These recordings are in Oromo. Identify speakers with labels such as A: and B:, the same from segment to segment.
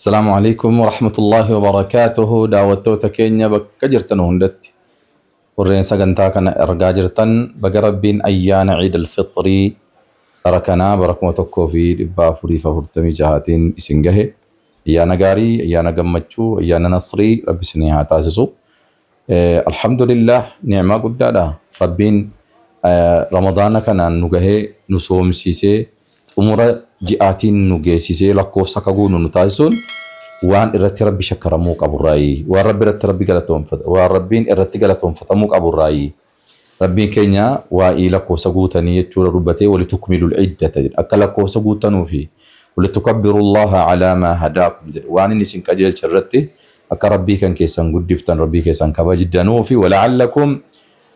A: Assalaamu alaikum warahmatullaahi wabarakaatuhu. Daawwattoota keenya bakka jirtan hundatti, warreen sagantaa kana argaa jirtan, baga Rabbiin ayyaana Ciid al-Fixrii bara kanaa, bara 1446tiin isin gahe. Ayyaana gaarii, ayyaana gammachuu, ayyaana nasrii Rabbi isinii haa taasisu. Alhamdulillah, ni'maa guddaadha. Rabbiin Ramadaana kanaan nu gahee, nu soomsiisee, xumura ji'aatiin nu geessisee, lakkoofsa akka guunu nu taasisuun waan irratti Rabbi shakkaramuu qaburraayi. Waan Rabbi irratti Rabbi galatoonfata, waan Rabbiin irratti galatoonfatamuu qaburraayi. Rabbiin keenya waa'ee lakkoofsa guutanii jechuudha dubbatee, walitukmilul iddata jedha. Akka lakkoofsa guutanuu fi walitukabbirullaha alaa maa hadaakum jedha. Waan inni isin qajeelche irratti akka Rabbii kan keessan guddiftan, Rabbii keessan kabajdanuu fi wala'allakum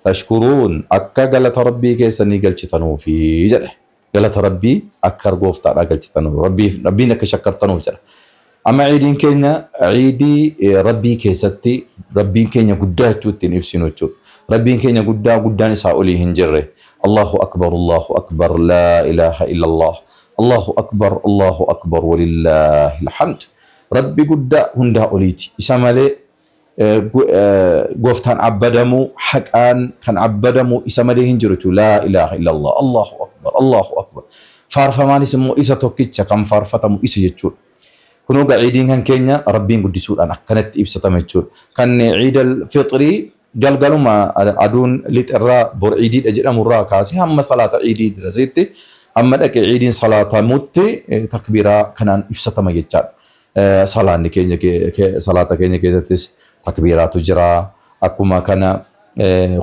A: tashkuruun, akka galata Rabbii keessanii galchitanuufi jedhe. Galata Rabbii akka gooftaadhaa galchitanuuf, Rabbiin akka shakkartanuuf jedha. Amma ciidiin keenya ciidii Rabbii keessatti Rabbiin keenya guddaa jechuu ittiin ibsinu jechuudha. Rabbiin keenya guddaa, guddaan isaa olii hin jirre. Allahu akbar, Allahu akbar, laa ilaaha illallah. Allahu akbar, Allahu akbar, walillahil hamd. Rabbi guddaa hundaa oliiti. Isa malee gooftaan abbadamu, haqaan kan abbadamu isa malee hin jirutu. Laa ilaaha illallah, Allahu akbar, Allahu akbar. Faarfamaanis immoo isa tokkicha, kan faarfatamu isa jechuudha. Kunoo ciidiin kan keenya Rabbiin guddisuudhaan akkanatti ibsatama jechuudha. Kan Ciidal Fixrii galgaluma aduun lixirraa bor ciidiidha jedhamurraa kaasee hamma salaata ciidii dirasiitti, hamma dhaqee ciidiin salaatamutti takbiiraa kanaan ibsatama jechaadha. Salaanni keenya, salaata keenya keessattis takbiiraatu jira. Akkuma kana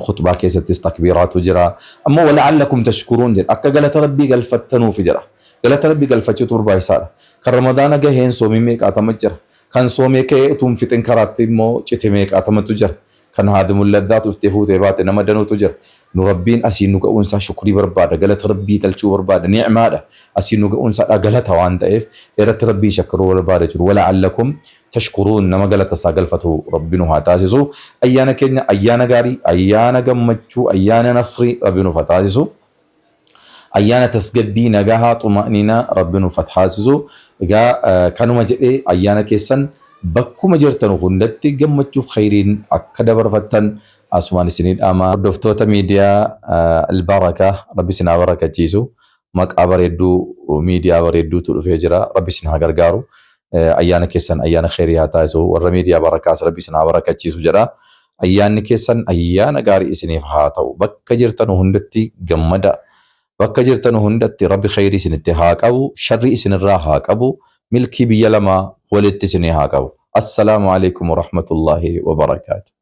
A: khutbaa keessattis takbiiraatu jira. Ammoo wala'allakum tashkuruun jedha. Akka galata Rabbii galfattanuufi jedha. Galata Rabbii galfachuutu barbaachisaadha. Kan Ramadaana gaheen soomii meeqaatama jira. Kan soomee ka'ee utuu hin fixin karaatti immoo cite meeqaatamatu jira. Kan haadimul laddaatu iftee fuutee baate nama danuutu jira. Nu Rabbiin asiin nu ga'uunsaa shukrii barbaada. Galata Rabbii galchuu barbaada. Ni'maadha. Asiin nu ga'uunsaa galata waan ta'eef irratti Rabbiin shakkaruu barbaada jechuudha. Wala'allakum tashkuruun, nama galata isaa galfatu Rabbi nu haa taasisu. Ayyaana keenya ayyaana gaarii, ayyaana gammachuu, ayyaana nasrii Rabbi nuuf haa taasisu. Ayyaana tasgabbii, nagahaa, xuma'niinaa Rabbi nuuf haa taasisu. Egaa kanuma jedhee, ayyaana keessan bakkuma jirtan hundatti gammachuuf khayriin akka dabarfattan asumaan isinii dhaama. Hordoftoota miidiyaa Albaraka, Rabbi isin haa barakachiisu. Maqaa bareedduu, miidiyaa bareedduutu dhufee jira. Rabbi isin haa gargaaru. Ayyaana keessan ayyaana khayrii haa taasisu. Warra miidiyaa Barakaas Rabbi isin haa barakachiisu jedha. Ayyaanni keessan ayyaana gaarii isiniif haa ta'u. Bakka jirtan hundatti gammada. Bakka jirtan hundatti Rabbi khayrii isinitti haa qabu. Sharrii isinirraa haa qabu. Milkii biyya lamaa walitti isinii haa qabu. Assalaamu alaikum warahmatullaahi wabarakaatu.